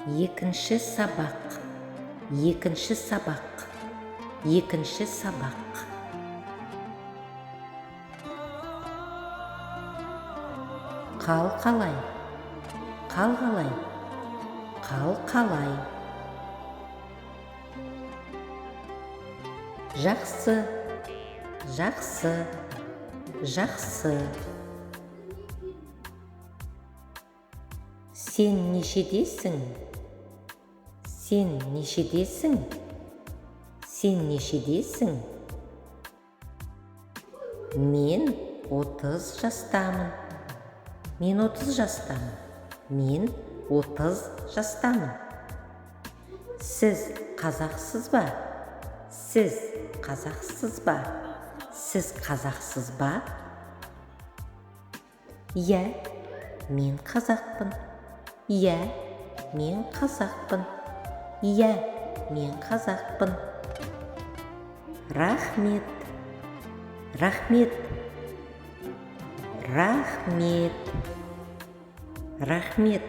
Екінші сабақ, екінші сабақ, екінші сабақ. Қал қалай? Қал қалай? Қал қалай? Жақсы, жақсы, жақсы. Сен нешедесің? Сен нешедесің? Сен нешедесің? Мен 30 жастамын. Мен 30 жастамын. Мен 30 жастамын. Сіз қазақсыз ба? Сіз қазақсыз ба? Сіз қазақсыз ба? Иә, мен қазақпын. Иә, мен қазақпын. Иә, мен қазақпын. Рахмет, рахмет, рахмет, рахмет.